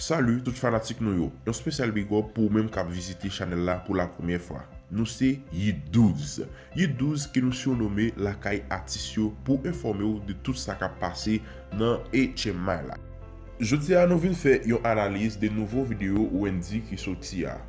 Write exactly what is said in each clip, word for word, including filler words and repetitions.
Salut tout fanatik nou yo. Yon spesyal big up pou ou menm k ap vizite chanèl la pou la premyè fwa. Nou se Yit douz. Yit douz ke nou siyonome lakay atis yo pou enfòme w de tout sa k ap pase nan H M I la. Jodi a nou vin fè yon analiz de nouvo videyo Wendyy ki soti a.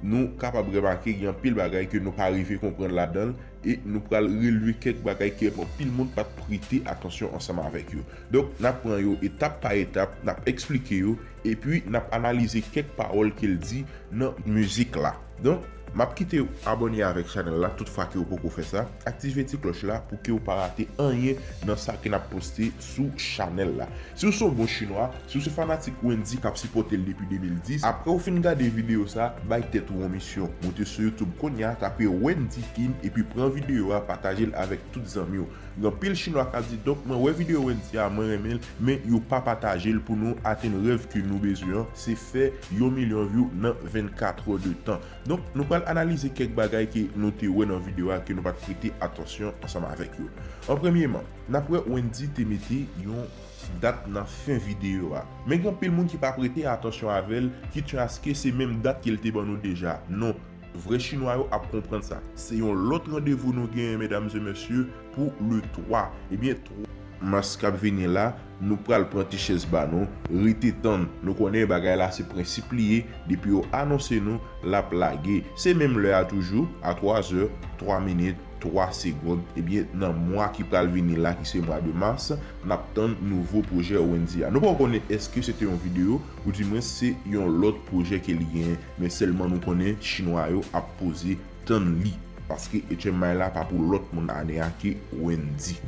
Nou kapab remake gen anpil bagay ke nou pa rive konprann ladan l e nou pral relve kèk bagay ke anpil moun pa t prete atansyon ansanm avèk yo. Donk, n ap pran yo etap pa etap, n ap eksplike yo, epi n ap analize kèk pawòl ke l di nan mizik la. Donk, m ap kite w abòne avèk chanèl la, tout fwa ke w poko fè sa, aktive ti klòch la pou ke w pa rate anyen nan sa ke n ap poste sou chanèl la. Si w se yon bon chinwa, si w se fanatik Wendyy k ap sipòte l depi de mil dis, apre w fin gade videyo sa, bay tèt ou yon misyon. Moute sou YouTube kounye a, tape Wendyy Kin, epi pran videyo a, pataje l avèk tout zanmi w. Gen anpil chinwa k ap di, "Donk, mwen wè videyo Wendyy a, mwen renmen l, men yo pa pataje l pou nou atenn rèv ke nou bezwen an, se fè yon milyon view nan vennkat è de tan." Donk, nou pral analize kèk bagay ke nou te wè nan videyo a ke nou pa t prete atansyon ansanm avèk yo. An premyeman, n ap wè Wendyy te mete yon dat nan fen videyo a. Men gen anpil moun ki pa prete atansyon avè l, ki tchaske se menm dat ke l te ban nou deja. Non, vrè chinwa yo ap konprann sa. Se yon lòt randevou nou genyen, medam e mesye, pou le twa. Ebyen, twa mas k ap vini la, nou pral pran ti chèz ba nou, rete tann. Nou konnen bagay la se prensip li ye, depi yo anonse nou, l ap lage. Se menm lè a toujou, a twa zè, twa minit, twa segonn, ebyen, nan mwa ki pral vini la, ki se mwa de mas, n ap tann nouvo pwojè Wendyy a. Nou poko konnen èske se te yon videyo, oudimwen se yon lòt pwojè ke li genyen, men sèlman nou konnen chinwa yo ap poze tann li, paske H M I la pa pou lòt moun ane a ke Wendyy.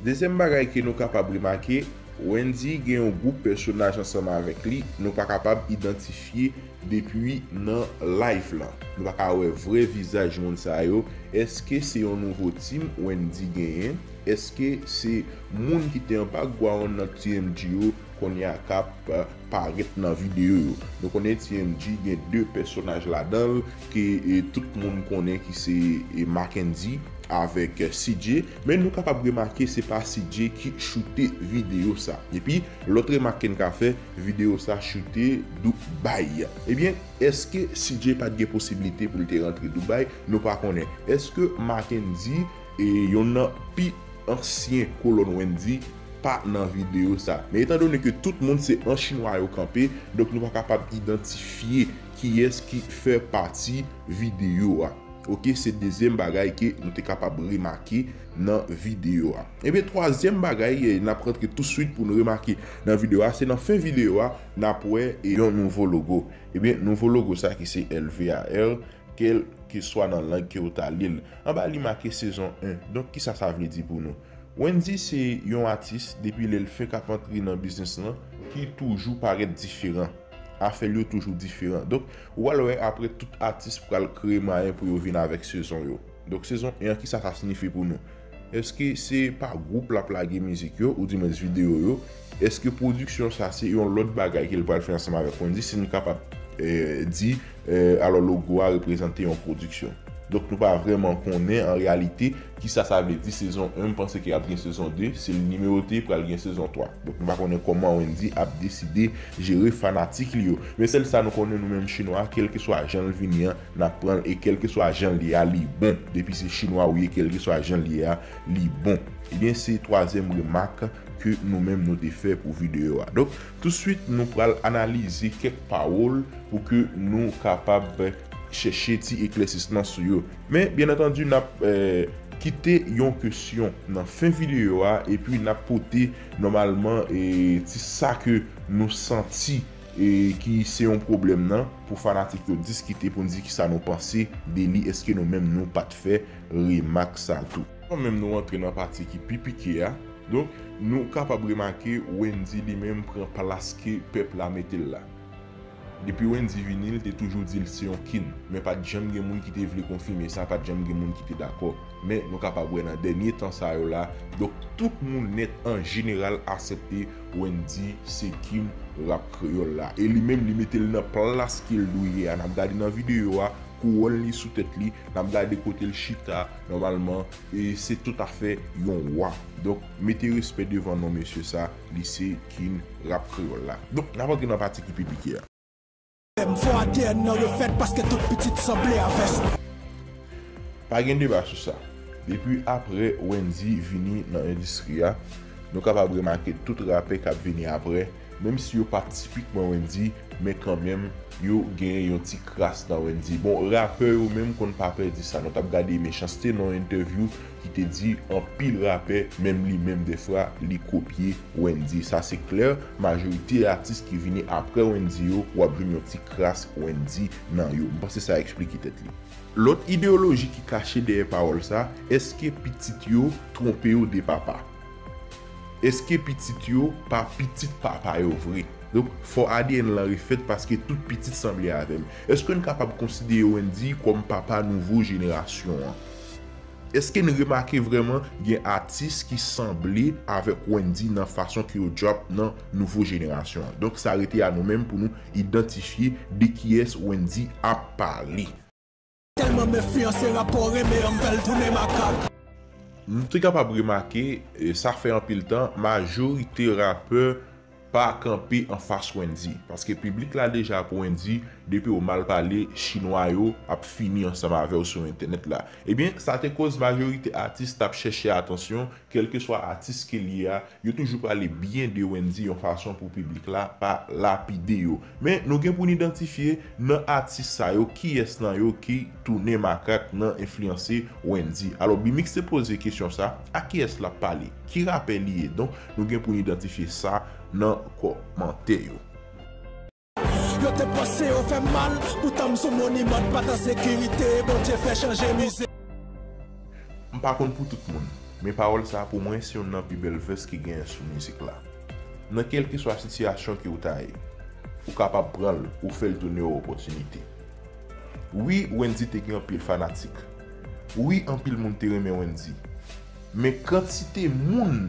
Dezyèm bagay ke nou kapab remake, Wendyy gen yon gwoup pèsonaj ansanm avèk li, nou pa kapab idantifye depi nan live lan. Nou pa ka wè vrè vizaj moun sa yo. Èske se yon nouvo team Wendyy genyen? Èske se moun ki te an background nan T M G yo kounye a k ap, eh, parèt nan videyo yo? Nou konnen T M G gen de pèsonaj ladan l ke, eh, tout moun konnen ki se, eh, Mackendy avèk, eh, C J, men nou kapab remake se pa C J ki choute videyo sa. Epi, lòt remak ke n ka fè, videyo sa choute Dubai. Ebyen, èske C J pa t gen posiblite pou l te rantre Dubai? Nou pa konnen. Èske Mackendy, e, yonn nan pi ansyen kolòn Wendyy, pa nan videyo sa? Men etandone ke tout moun se an chinwa yo kanpe, donk nou pa kapab idantifye kiyès ki fè pati videyo a. Oke, se dezyèm bagay ke nou te kapab remake nan videyo a. Ebyen, twazyèm bagay, eh, n ap rantre touswit pou n remake nan videyo a, se nan fen videyo a, n ap wè, eh, yon nouvo logo. Ebyen, nouvo logo sa ki se L V A R, kèlkeswa nan lang ke w ta li l. Anba li make sezon en. Donk, kisa sa vle di pou nou? Wendyy se yon atis, depi lè l fenk ap antre nan biznis lan, ki toujou parèt diferan. Afè l yo toujou diferan. Donk, ou pral wè apre tout atis pral kreye mwayen pou yo vin avèk sezon yo. Donk, sezon en an, kisa sa siyifi pou nou? Èske se pa gwoup l ap lage mizik yo, oudimwens videyo yo? Èske pwodiksyon sa se yon lòt bagay ke l pral fè ansanm avèk Wendyy, si n kapab, eh, di, eh, alò logo a reprezante yon pwodiksyon? Donk, nou pa vrèman konnen an reyalite kisa sa vle di sezon en, m panse ke ap gen sezon de, si l nimewote, pral gen sezon twa. Donk, nou pa konnen kòman Wendyy ap deside jere fanatik li yo. Men sèl sa nou konnen nou menm chinwa, kèlkeswa jan l vini an, n ap pran l, e kèlkeswa jan l ye a, li bon. Depi se chinwa ou ye, kèlkeswa jan l ye a, li bon. Ebyen, se twazyèm remak ke nou menm nou te fè pou videyo a. Donk, touswit, nou pral analize kèk pawòl pou ke nou kapab chèche ti eklèsisman sou yo. Men, byen antandi, n ap, eh, kite yon kesyon nan fen videyo a, epi n ap pote nòmalman, eh, ti sa ke nou santi, eh, ki se yon pwoblèm nan, pou fanatik yo diskite, pou n di kisa nou panse de li, èske nou menm nou pa t fè remak sa tou. Kanmenm nou rantre nan pati ki pi pike a, donk, nou kapab remake Wendyy li menm pran plas ke pèp la mete l la. Depi Wendyy vini, l te toujou di l se yon king, men pa t janm gen moun ki te vle konfime sa, pa t janm gen moun ki te dakò. Men nou kapab wè nan dènye tan sa yo la, donk tout moun nèt an jeneral aksepte Wendyy se king rap kreyòl la. E li menm, li mete l nan plas ke l dwe ye a. N ap gade nan videyo a, kouwòn li sou tèt li, n ap gade kote l chita, nòmalman, e se toutafè yon wa. Donk, mete respè devan non mesye sa, li se King Rap Kreyòl la. Donk, n ap antre nan pati ki pi pike a. Menm fò A D N nan refèt paske tout pitit sanble avè sou. Pa gen deba sou sa. Depi apre Wendyy vini nan endistri a, nou kapab remake tout rapè k ap vini apre, menm si yo pa tipikman Wendyy, men kanmenm, yo genyen yon ti kras nan Wendyy. Bon, rapè yo menm konn pa pè di sa. Nou t ap gade Mechanste nan yon entèvyou ki te di anpil rapè, menm li menm dèfwa, li kopye Wendyy. Sa se klè, majorite atis ki vini apre Wendyy yo, w ap jwenn yon ti kras Wendyy nan yo. M panse sa eksplike tèt li. Lòt ideyoloji ki kache dèyè pawòl sa, èske pitit yo twonpe yo de papa? Èske pitit yo pa pitit papa yo vre? Donk, fò A D N lan refèt paske tout pitit sanble avè m. Èske n kapab konsidere Wendyy kòm papa nouvo jenerasyon an? Èske n remake vrèman gen atis ki sanble avèk Wendyy nan fason ke yo drop nan nouvo jenerasyon an? Donk, sa rete a nou menm pou nou idantifye de kiyès Wendyy ap pale. Tèlman m enfliyanse rapò renmen an, m fè l tounen makak. Nou te kapab remake, e, sa fè anpil tan, majorite rapè pa kanpe anfas Wendyy. Paske piblik la deja pou Wendyy, depi w mal pale, chinwa yo ap fini ansanm avè w sou entènèt la. Ebyen, sa te koz majorite atis t ap chèche atansyon, kèlkeswa atis ke l ye a, yo toujou pale byen de Wendyy yon fason pou piblik la pa lapide yo. Men, nou gen pou n idantifye nan atis sa yo, kiyès nan yo ki tounen makak nan enfliyanse Wendyy. Alò, Bmix te poze kesyon sa, a kiyès l ap pale? Ki rapè li ye? Donk, nou gen pou n idantifye sa nan kòmantè yo. Yo te panse yo fè m mal, poutan m sou moniman, pa t an sekirite, Bondye fè chanje mize. M pa konn pou tout moun, men pawòl sa pou mwen se youn nan pi bèl vès ki genyen sou mizik la. Nan kèlkeswa sitiyasyon ke w ta ye, ou kapab pran l, ou fè l tounen yon opòtinite. Wi, Wendyy te gen anpil fanatik. Wi, anpil moun te renmen Wendyy. Men kantite moun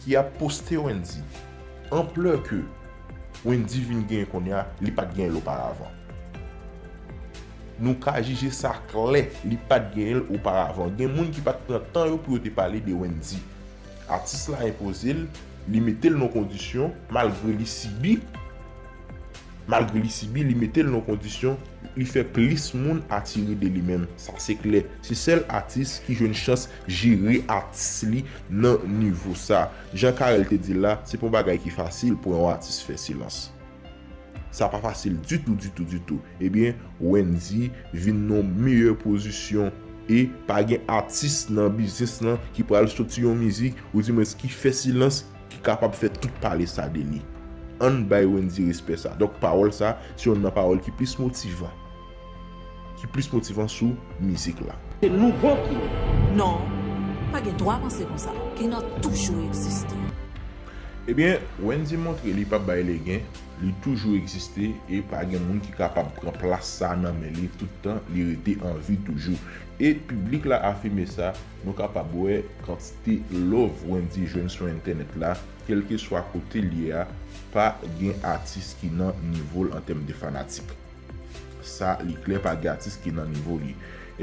ki ap poste Wendyy, anplè ke Wendyy vin genyen kounye a, li pa t genyen l oparavan. Nou ka jije sa klè, li pa t genyen l oparavan. Gen moun ki pa t pran tan yo pou yo te pale de Wendyy. Atis la enpoze l, li mete l nan kondisyon, malgre li sibi, malgre li sibi, li mete l nan kondisyon, li fè plis moun atire de li menm. Sa se klè. Se sèl atis ki jwenn chans jere atis li nan nivo sa. Jan Carel te di l la, se pa yon bagay ki fasil pou yon atis fè silans. Sa pa fasil ditou, ditou, ditou. Ebyen, Wendyy vin nan yon meyè pozisyon e pa gen atis nan biznis lan ki pral soti yon mizik, oudimwens ki fè silans, ki kapab fè tout pale sa de li. Ann bay Wendyy respè sa. Donk, pawòl sa, se youn nan pawòl ki plis motivan. Ki plis motivan sou mizik la. Se nouvo ki. Non, pa gen dwa panse konsa. King nan toujou egziste. Ebyen, Wendyy montre li p ap bay legen, li toujou egziste e pa gen moun ki kapab pran plas sa nan men li toutan li rete an vi toujou. E piblik la afime sa, nou kapab wè kantite love Wendyy jwenn sou entènèt la, kèlkeswa kote l ye a, pa gen atis ki nan nivo l an tèm de fanatik. Sa, li klè, pa gen atis ki nan nivo li.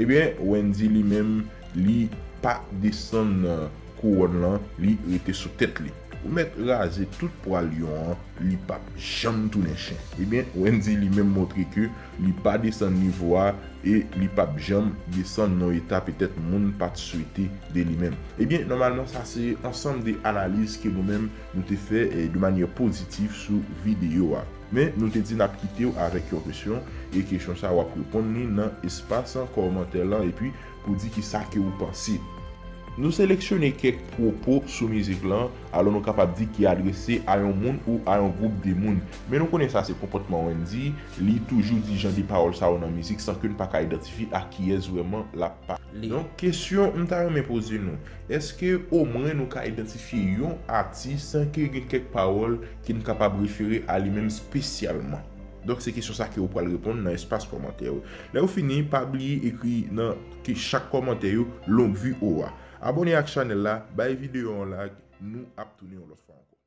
Ebyen, Wendyy li menm, li pa desann kouwòn lan, li rete sou tèt li. Ou mèt raze tout pwa lyon an, li p ap janm tounen chen. Ebyen, Wendyy li menm montre ke li pa desann nivo a e li p ap janm desann nan yon eta petèt moun pa t swete de li menm. Ebyen, nòmalman, sa se ansanm de analiz ke nou menm nou te fè, eh, de manyè pozitif sou videyo a. Men, nou te di n ap kite w avèk yon kesyon, e kesyon sa w ap reponn li nan espas kòmantè lan, epi pou di kisa ke ou panse. Nou seleksyone kèk pwopo sou mizik lan, alò nou kapab di ki adrese a yon moun ou a yon gwoup de moun. Men nou konnen sa se konpòtman Wendyy, li toujou di jan de pawòl sa yo nan mizik san ke n pa ka idantifye a kiyès vrèman l ap pale. Donk, kesyon m ta renmen poze nou, èske omwen nou ka idantifye yon atis san ke gen kèk pawòl ke n kapab refere a li menm espesyalman? Donk, se kesyon sa ke ou pral reponn nan espas kòmantè yo. Lè ou fini, pa bliye ekri nan ke chak kòmantè yo, longue vie Owa. Abòne ak chanèl la, bay videyo an like, nou ap tounen yon lòt fwa ankò.